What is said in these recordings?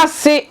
Kumasi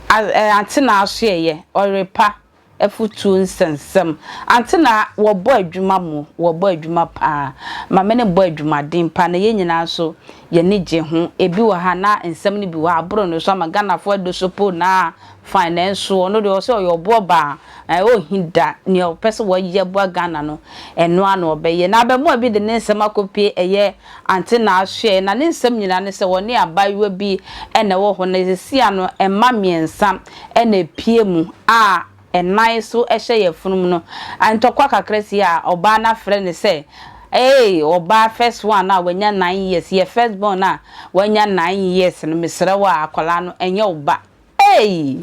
Antenna Asoɛeɛ, Ɔyerepa Afutuo Nsɛnsɛm Antenna wɔbɔ adwuma mo, wɔbɔ adwuma paa. Mame no bɔ adwumaden paa na yɛn nyinaa nso yɛni gye ho. Ebi wɔ ha na nsɛm no bi wɔ ha aboro no so ama Ghanafoɔ adosopo na Fine nanso ɔno deɛ ɔsɛ ɔyɛ ɔboɔ baa ɛɛ ɔnhi da nea ɔpɛ sɛ wɔyɛ boa Ghana no ɛno ara na ɔbɛyɛ na abɛmoa bi de ne nsɛm akɔpie ɛyɛ Ante Naasoɛɛ na ne nsɛm nyinaa ne sɛ ɔne abaayewa bi na ɛwɔ hɔ na sesia no mma mmiɛnsa na ɛpie mu a ɛnan so hyɛ yafunum no ntɔkwa kakra si a ɔbaa no afrɛ no sɛ eei ɔbaa first one a wanya nine years yɛ first born a wanya nine years no mesrɛ wo a akwadaa no ɛnyɛ wo ba Eii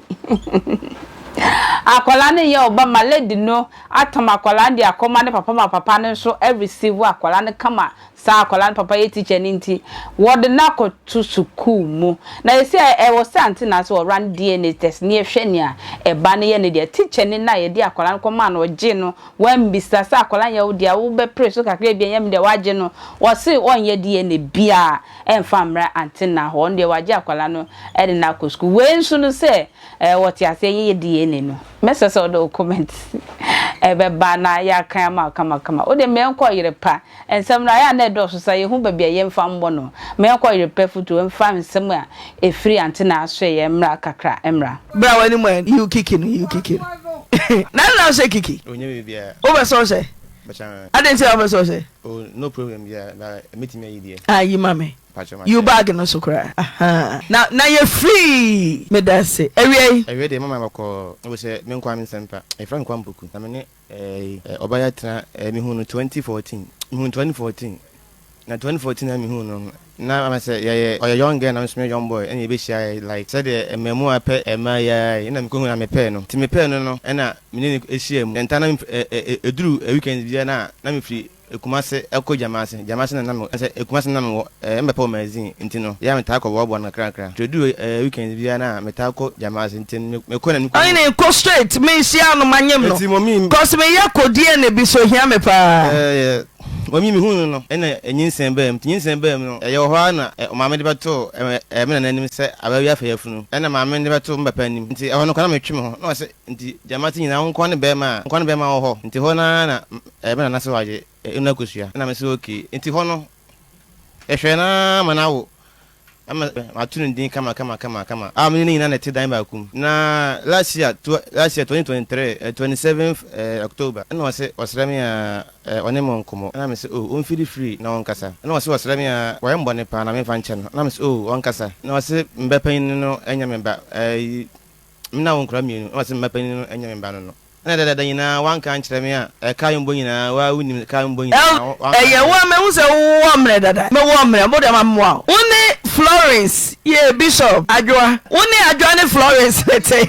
akwadaa no yɛ ɔba ma lady no atam akwadaa no de akɔma ne papa ma papa no nso receive akwadaa no kama saa akwadaa no papa yɛ teacher no nti wɔde no akɔto sukuu mu na yɛsi a ɛwɔ sɛ ante na sɛ ɔrun DNA test ne yɛhwɛ nea ɛba no yɛ ne deɛ teacher ni na yɛde akwadaa no kɔmaa no ɔgye no wambisa sɛ akwadaa no yɛ wo deɛ wobɛpere so kakra bi ɛnyɛ me deɛ wagye no wɔse ɔnyɛ DNA biara ɛmfa mmra antenna hɔ, ɔno deɛ wagye akwadaa no de no akɔ sukuu. Wei nso no sɛ wɔte aseɛ yɛyɛ DNA no, mɛsrɛ sɛ wode wo comment ɛbɛba na yɛakan ama wo kamakama. Wo deɛ mɛnkɔ yere pa, nsɛm no ayɛ a na ɛdɔɔso saa, yɛhu baabi a yɛmfa mmɔ no. Mɛnkɔ yere pa fotuo mfa nsɛm a ɛfiri antenna asoɛeɛ mmra kakra mmra. Bra w'anim ɛ, yiw kiki no, yiw kiki no. Na na wohyɛ kiki? Wopɛ sɛ wohyɛ? Adɛn nti na wopɛ sɛ wohyɛ? Oh no problem biara na mɛtumi ayi deɛ. Ah yi ma me. Mpakyɛw makyɛ. Yi bag no so koraa ahaa na na yɛ free medase awia yi. Awia deɛ mama bɔkɔɔ wo sɛ me nkoa me nsɛm pa yɛfrɛ me Kwame Poku na me ne ɛɛ ɔbaa yi atena ɛɛ me hu no 2014 me hu no 2014 na 2014 na me hu no no na ama sɛ yɛyɛ ɔyɛ young girl na me nso meyɛ young boy ɛna yɛbɛhyia yɛ like sɛdeɛ mmaamua pɛ mmaa yi ara yi ɛna me kɔ hu na me pɛɛ no nti me pɛɛ no no ɛna me ne no hyia mu ntaa na me ɛ ɛ ɛduru weekend biara na na me firi Kumase kɔ Gyamase, Gyamase na na me sɛ Kumase na na me wɔ ɛɛ me papa wɔ magazine nti no yɛ a me taa kɔ boaboa no kakra kakra nti ɛduru ɛɛ weekend biara na me taa kɔ Gyamase nti no me kɔ na me kɔ Ɔhene kɔ straight me hyia no ma nyem no Nti mɔmi cause me yɛ kɔ DNA bi so ohia me paa. Ɛɛ mɔmi me hu no no ɛna nyinsɛn baa mu nti nyinsɛn baa mu no ɛyɛ wɔ hɔ ara na maame de bɛtoo ɛɛ me nana anim sɛ abaayewa yi afa yafunu ɛna maame de bɛtoo me papa anim nti ɛhɔ no koraa na me twe me ho na ɔse nti Gyamase nyinaa wo nkoa ne bɛɛma a nkoa ne bɛɛma wɔ hɔ nti hɔ no ara na Ɛɛ me nana se wagye enu akosua ɛna me se okay nti hɔ no yɛhwɛɛ no ara ma no awo ama mato no din kama kama kama kama a me ne no nyinaa na ɛte dan baako mu na last year last year 2023 eh, 27th eh, October ɛna ɔse ɔsrɛ me a eh, ɔne mo nkɔmɔ ɛna me se oh ɔmfiri free na ɔnkasa ɛna ɔse ɔsrɛ me a wayɛ me bɔne paa na memfa nkyɛ no ɛna me se oh ɔnkasa na ɔse me ba panyin no ɛnyɛ me ba eh, me na wo nkora mmienu ɛna ɔse me ba panyin no ɛnyɛ me ba no no Ɛna dadaada nyinaa woanka ankyerɛ me a, ɛka mbɔ nyinaa, woa wonim ka mbɔ nyinaa woanka Ɛyɛ wo a mahu sɛ wowɔ mmerɛ dada. Mewɔ mmerɛ, mo deɛ ma mmoa wo. Wo ne Florence, yee Bishop Adwoa, wo ne Adwoa ne Florence ne te.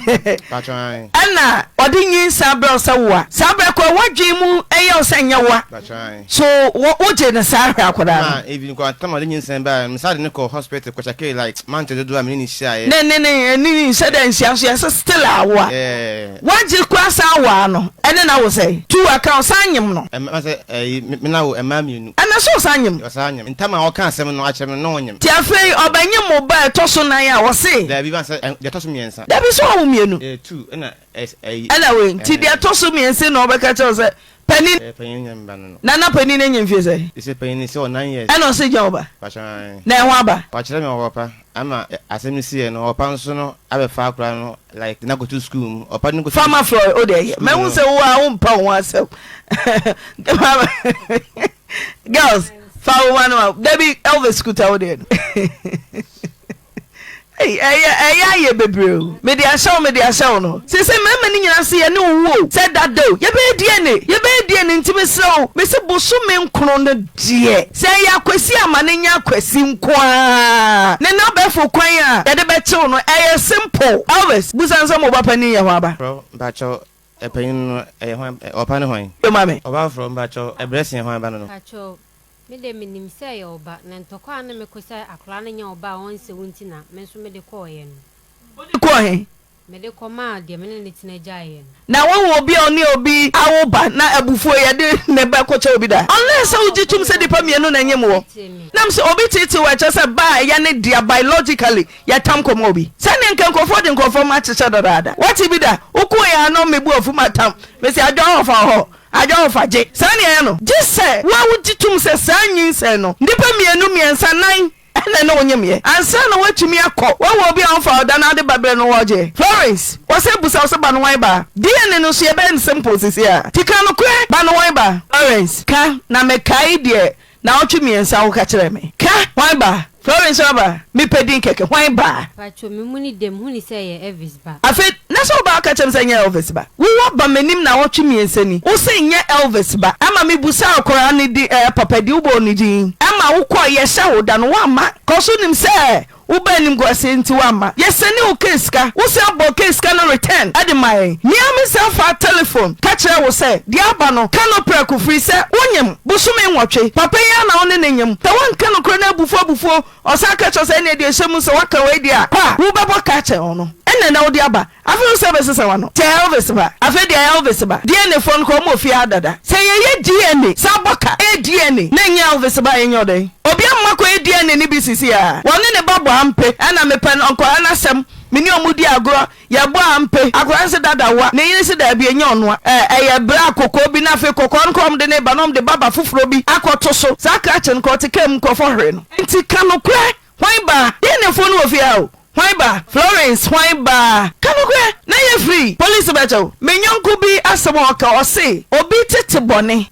Paatwɔ ae. Ɛna ɔde nyinsɛn abrɛ wo sɛ woa. Saa berɛ koraa w'adwene mu yɛ wo sɛ nyɛ woa. Paatwɔ ae. So wo wogye no saa hwɛ akwadaa no. Ma even kɔ antam a ɔde nyinsɛn baeɛ no, mesan de no kɔɔ hospital kɔ checkee like month dodoɔ a me ne no hyiaeɛ. Ne ne ne ne nhyɛ da nhyia nso yɛse still awoa. Yeah. Wagye koraa san waa no ɛne no awo sɛn? Tu aka ɔsan nyem no. Ɛma sɛ ɛyi me na wo ɛmaa mienu. Ɛna sɛ ɔsan nyem. Ɔsan nyem. Ntam a ɔka asɛm no akyerɛ me no na ɔnyem. Nti afei ɔbɛnyem mo ba a ɛtɔ so nan a ɔse. Daabi ma sɛ deɛ ɛtɔ so miɛnsa. Daabi sɛ wawo mienu. Ɛyɛ tu ɛna ɛyi. Ɛna wei nti deɛ ɛtɔ so miɛnsa na ɔbɛka kyerɛ wo sɛ panin. Ɛyɛ panyin nyɛ me ba no no. Nana panin no anya mfie sɛn? Sɛ panyin no sɛ ɔ nine years. Ɛna ɔse gya wo ba. Pakyɛ ae. Na ɛho aba. Wakyerɛ me ɔwɔ pa ama asɛm no siiɛ no ɔwɔ pa nso no abɛfa akora no like de no akɔto school mu ɔpa de no kɔto Farmer Floyd wo deɛ yɛ school mu mahu no. sɛ wo a wo mpa wo ho asɛm girls fa wo ma no ma dabi Elvis kuta wo deɛ no. Ei ɛyɛ ɛyɛ ayɛ bebree o. Mede ahyɛ wo mede ahyɛ wo no. Seesei mmarima no nyinaa se yɛne wo wo o sɛ dada o yɛbɛyɛ DNA yɛbɛyɛ DNA nti mesrɛ wo mese bosome nkron no deɛ sɛ ɛyɛ Akwasi a ma no nyɛ Akwasi nko ara ne n'abɛɛfo kwan a yɛde bɛkyew no ɛyɛ simple. Elvis busa no sɛ mo ba panin yɛ hwan ba? Frɔ mpakyɛw ɛpanyin no ɛyɛ hwan ɔpa ne hwan? Yo ma me. Ɔba frɔ mpakyɛw ɛbrɛ sen hwan ba no no? Mpakyɛw Me deɛ menim sɛ ɛyɛ ɔba, na ntɔkwa a na meko sɛ akwadaa no nyɛ ɔba a ɔnsɛ wo nti na me nso mede kɔeɛ no. Wode kɔɔ he? Mede kɔmaa deɛ me ne no tena gyaeɛ no. Na woahu obi a ɔne obi awo ba na abufuo yɛde ne ba kɔkyɛ obi da? Unless sɛ wogye tom sɛ nnipa mmienu na ɛnyem woɔ. Nam sɛ obi teetee wo a ɛkyerɛ sɛ ba a ɛyɛ ne dea biologically yɛtam kɔma obi. Sɛdeɛ nka nkurɔfoɔ de nkurɔfoɔ mma akyekyɛ dadaada. Woate bi da? Wokoo yɛn ano me bo afu matam. Mese adwoa ɔfa wɔ hɔ, adwoa ɔfa gye. Saa na yɛyɛ no. Gye sɛ wo ara wogye tom sɛ saa nyinsɛn no nnipa mmienu, mmiɛnsa, nnan Ɛna ɛne wo nyemyɛ ansa na woatumi akɔ. Woahu obi a ɔmfa wo da na ade ba berɛ no wɔgye? Florence, wɔsɛ busa wo sɛ ba no wan ba? DNA no nso yɛbɛyɛ no simple sisi a. Nti ka nokorɛ, ba no wan ba? Florence, ka na mekae deɛ naawɔtwe mmiɛnsa woka kyerɛɛ me. Ka, hwan ba? Florence aba? Mepɛ din kɛkɛ, hwan ba? Pacho, me mu ni dɛ mehuni sɛ ɛyɛ Elvis ba. Afei, na sɛ wo ba aka kyerɛ me sɛ ɛnyɛ Elvis ba. Wo woaba m'anim naawɔtwe mmiɛnsa ni, wo se nyɛ Elvis ba. Ɛma me busaa akwadaa no din, ɛɛ papa din, wobɔɔ ne din. Ɛma wo kɔɔ, yɛhyɛ wo da no, woamma. Cos wonim sɛ wo ba animguaseɛ nti woamma. Yɛsɛnee wo case sika, wo san bɔɔ case sika no return de maa yɛn. Me ara me san faa telephone ka kyerɛɛ wo sɛ deɛ aba no, ka no prɛko firi sɛ wonyem bosome nwɔtwe. Papa yi ara na wo ne no nyem. Sɛ woanka nokorɛ na abufuo abufuo, ɔsan ka kyerɛ wo sɛ ɛnneɛ deɛ ɛhyɛ mu sɛ woaka wei deɛ a, kɔ a, wobɛbɔ ka akyɛn ɔno. Ɛnna ɛnnɛ wode aba. Afei wo sɛ bɛsesa w'ano kyɛ Elvis ba afei deɛ Elvis ba DNA foɔ no koraa ɔmo wɔ fie ha dada sɛ yɛyɛ DNA san bɔ ka ɛyɛ DNA na ɛnyɛ Elvis ba a yɛnyɛ ɔdɛn obi amma kɔ yɛ DNA no bi sisi a wɔne ne ba bɔ ampe ɛna mepɛ no nkɔraa no asɛm me ne ɔmo di agorɔ yɛbɔ ampe akɔraa no se dada wa ne yere se daabi ɛnyɛ ɔnoa ɛ ɛyɛ berɛ a kɔkɔɔ bi na afei kɔkɔɔ no koraa ɔmo de ne ba na ɔmo de baba foforɔ bi akɔto so saa krakye no koraa ɔte kaa mu nkorɔfoɔ hwere no nti ka nokorɛ Hwan ba? DNA foɔ no wɔ fie ha o. Hwan ba? Florence hwan ba? Ka nokorɛ na yɛ free. Police bɛkyɛ wo. Me yɔnko bi asɛm a ɔka ɔse obi tete bɔne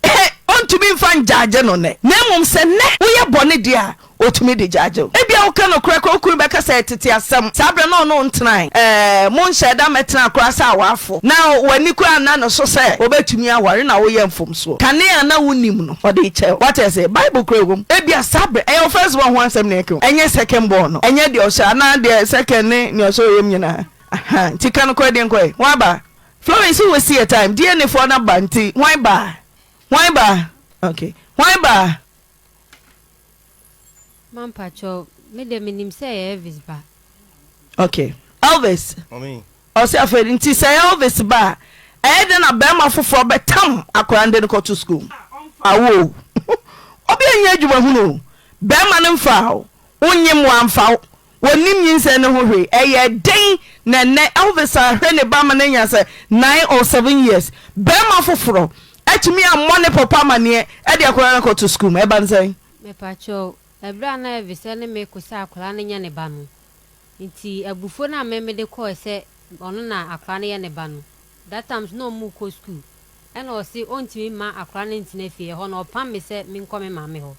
ɔntumi mfa ngyaagye no nnɛ na mmom sɛ nnɛ woyɛ bɔne deɛ a ɔtumi de gyaagye wo. Ebia woka nokorɛ koraa wo kunu bɛka sɛ ɛyɛ tete asɛm saa berɛ no ɔne wo ntenae ɛɛ monhyɛɛ da mmɛtenaa koraa sɛ awaafo na w'ani koraa nna ne so sɛ ɔbɛtumi aware na woyɛ mfomsoɔ. Kane a na wonnim no, ɔde rekyɛ wo. Wate aseɛ? Bible koraa wom. Ebia saa berɛ, ɛyɛ wo first born ho asɛm na yɛka o, ɛnyɛ second born no, ɛnyɛ deɛ ɔhyɛ anaa deɛ second ne nea ɔhyɛ ɔyam nyinaa. Ahaa, nti ka nokorɛ deɛ nkɔɛ. Hwan ba? Florence, wo waste yɛ time. DNA foɔ no aba nti, hwan ba? Hwan ba? Okay. Hwan ba? Ma mpakyɛw, me deɛ menim sɛ ɛyɛ Elvis ba. Okay. Elvis. Ɔse afei nti sɛ ɛyɛ Elvis ba a, ɛyɛ dɛn na bɛrima foforɔ bɛtam akwadaa no de no kɔto sukuu mu? Ɔmfaa wo o. Obi nyɛ adwuma hunu o. Bɛrima no mfaa wo. Wonyem wamfa wo. Wɔnnim nyinsɛn no ho hwee. Ɛyɛ dɛn na ɛnnɛ Elvis ahwɛ ne ba ama no anya sɛ nine or seven years, bɛrima foforɔ atumi ammɔ ne papa amaneɛ de akwadaa no akɔto sukuu mu? Ɛba no sɛn? Mepakyɛw, ɛberɛ a na Elvis ne me ko sɛ akwadaa no nyɛ ne ba no, nti abufuo no a me mede kɔɔɛ sɛ ɔno na akwadaa no yɛ ne ba no, that time nso na ɔmo rekɔ sukuu, ɛna ɔse ɔntumi mma akwadaa no ntena fie, ɛhɔ no ɔpam me sɛ menkɔ me maame hɔ.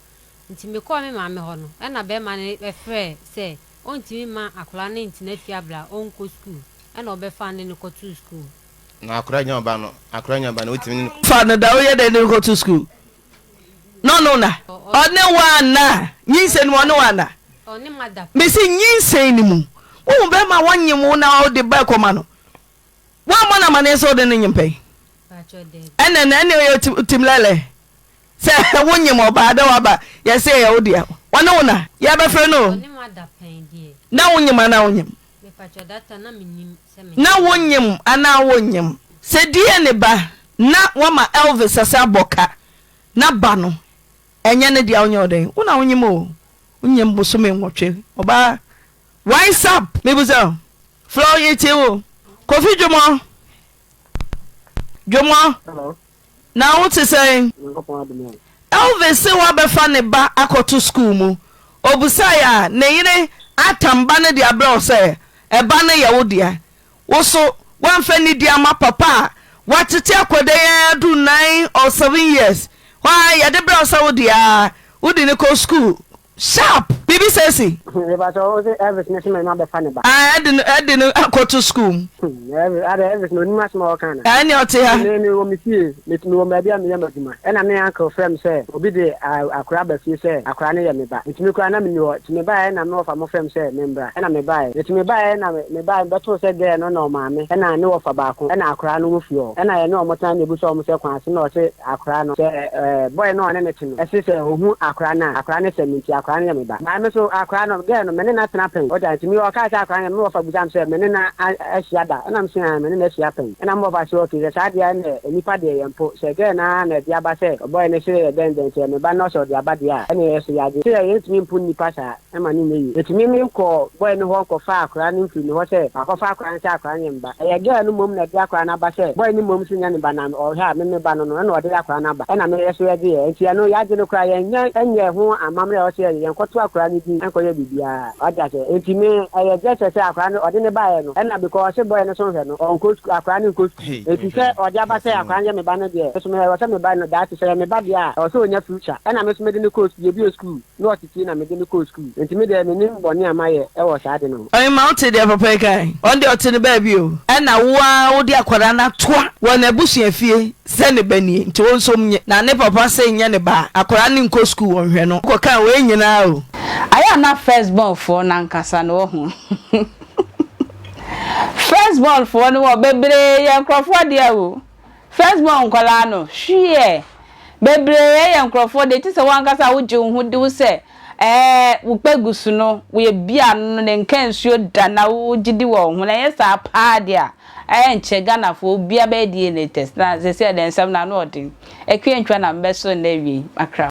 Nti mekɔɔ me maame hɔ no, ɛna bɛɛma no frɛɛ sɛ ɔntumi mma akwadaa no ntena fie aberɛ a ɔnkɔ sukuu, ɛna ɔbɛfaa no de no kɔtoo sukuu. Na akwadaa nya ɔba no, akwadaa nya ɔba no, wotumi ne no. Fa no da, woyɛ dɛn de no kɔto sukuu? Na ɔne wo na? Ɔne wo anna? Nyinsɛn no mu ɔne wo anna? Mese nyinsɛn no mu. Wohu bɛrima a wɔnyem wo na wode ba kɔma no? Woammɔ no amanneɛ sɛ wode no nyem pɛn? Ɛnɛ na ɛne ɔyɛ timlɛlɛ sɛ wonyem ɔbaa dɛ waba yɛsɛ ɛyɛ wo dea. Ɔne wo na? Yɛbɛfrɛ no o. Na wonyem anaa wonyem? Na wonyem anaa wonyem? Sɛ DNA ba na wama Elvis ase abɔ ka na ba no ɛnyɛ ne dea wonyɛ wo dɛn? Wo na wonyem o. Wonyem bosome nwɔtwe ɔbaa wise up mebusa o. Flɔ yɛtie wo. Kofi Dwomɔ Dwomɔ na wo te sɛn? Elvis se wabɛfa ne ba akɔto sukuu mu. Obusae a, ne yere atam ba no de abrɛ wo sɛ ɛba no yɛ wo dea. Wo so woamfa nidi amma papa a watete akwadaa yi ara aduru nine or seven years hɔ ara yɛde brɛ wo sɛ wo dea ara wode no kɔ sukuu sharp biribi sɛ si. Mepakyɛ wo se Elvis ne se mɛma bɛfa ne ba. Ae ɛde no ɛde no akɔto sukuu mu. Hmm Elvis adɛ Elvis na onim asɛm a ɔka ana. Ae nea ɔte ha. Me me wɔ me fie me me wɔ baabi a meyɛ m'adwuma ɛna me uncle frɛ me sɛ obi de akora aba fie sɛ akora no yɛ me ba nti me koraa na menni hɔ nti me baeɛ na me wɔfa mo frɛ me sɛ me mbra ɛna me baeɛ nti me baeɛ na me baeɛ me bɛtoo sɛ girl no na ɔmaame ɛna ne wɔfa baako ɛna akora no wɔ fie hɔ ɛna yɛne ɔmo tena na yɛbisa ɔmo sɛ kwan so na ɔse akora no sɛ ɛɛ boy no a ɔne no te no ɛse sɛ ɔhu akora no a akora no sɛ me nti akora no yɛ me ba. me so akwadaa no, girl no, me ne no atena pɛn. Ɔte aseɛ? Nti me ɔkaa sɛ akwadaa no, me wɔfa bisaa me sɛ me ne no ahyia da? Ɛna me se aane, me ne no ahyia pɛn. Ɛna me wɔfa se okay, sɛ saa deɛ a ɛnneɛ nnipa deɛ yɛmpo. Sɛ girl no ara na ɛde aba sɛ ɔbɔe no se yɛ dɛn dɛn, sɛ me ba no sɛ ɔde aba deɛ a, ɛnneɛ yɛ so yɛagye. Sɛ yɛntumi mpo nnipa saa. Ɛma no nyɛ yie. Enti me menkɔɔ boy no hɔ nkɔfaa akwadaa no mfirii ne hɔ sɛ makɔfa akwadaa no sɛ akwadaa no yɛ me ba. Ɛyɛ girl no mmom na ɛde akwadaa no aba sɛ boy no mmom se nyɛ ne ba na ɔhwɛ a me me ba no no ɛna ɔde akwadaa no aba ɛna me yɛso yɛgyeeɛ. Enti ɛno yɛagye no koraa yɛnnya nyɛɛ ho amammerɛ a ɛwɔ sɛ yɛyɛ, yɛnkɔto akwadaa no din nkɔyɛ biribiara. Wate aseɛ? Enti me ɛyɛ just sɛ akwadaa no ɔde no baeɛ no ɛna because ɔse boy no so nhwɛ no ɔnkɔ sukuu akwadaa no nkɔ sukuu. Enti sɛ ɔde aba sɛ akwadaa no yɛ me ba no deɛ me so me ɛwɔ sɛ me ba no daakye sɛ ɛyɛ me ba deɛ a ɛwɔ sɛ ɔnya future ɛna me so mede no kɔɔ sukuu yɛbue sukuu. Na ɔte fie na mede no kɔɔ sukuu, enti me deɛ mennim bɔne a mayɛ wɔ saa ade no ho. Ɔhemmaa wote deɛ papa yi kae? Ɔno deɛ ɔte ne baabi o. Ɛna wo ara wode akwadaa no atoa wɔ n'abusuafie sɛ ne ba nie nti wo nso nye. Na ne papa se nyɛ ne ba a, akwadaa no nkɔ sukuu ɔnhwɛ no. Wokɔkaa wei nyinaa o. Ayɛ a na first born foɔ no ankasa no wahu first born foɔ no wɔ bebree yɛ nkorɔfoɔ dea o. First born nkwadaa no, hweɛ! Bebree yɛ nkorɔfoɔ deɛ, kyesɛ wo ankasa a wogye wo ho di wo sɛ ɛɛ wo kpagu so no, woyɛ bi a no ne nka nsuo da na wogye di wɔ wo ho, na ɛnyɛ saa paa deɛ a, ɛnkyɛ Ghanafoɔ obiara bɛyɛ DNA test, na seesei deɛ nsɛm no ano ɔden. Akua Antwa na mebɛso nnɛ awiei, makra.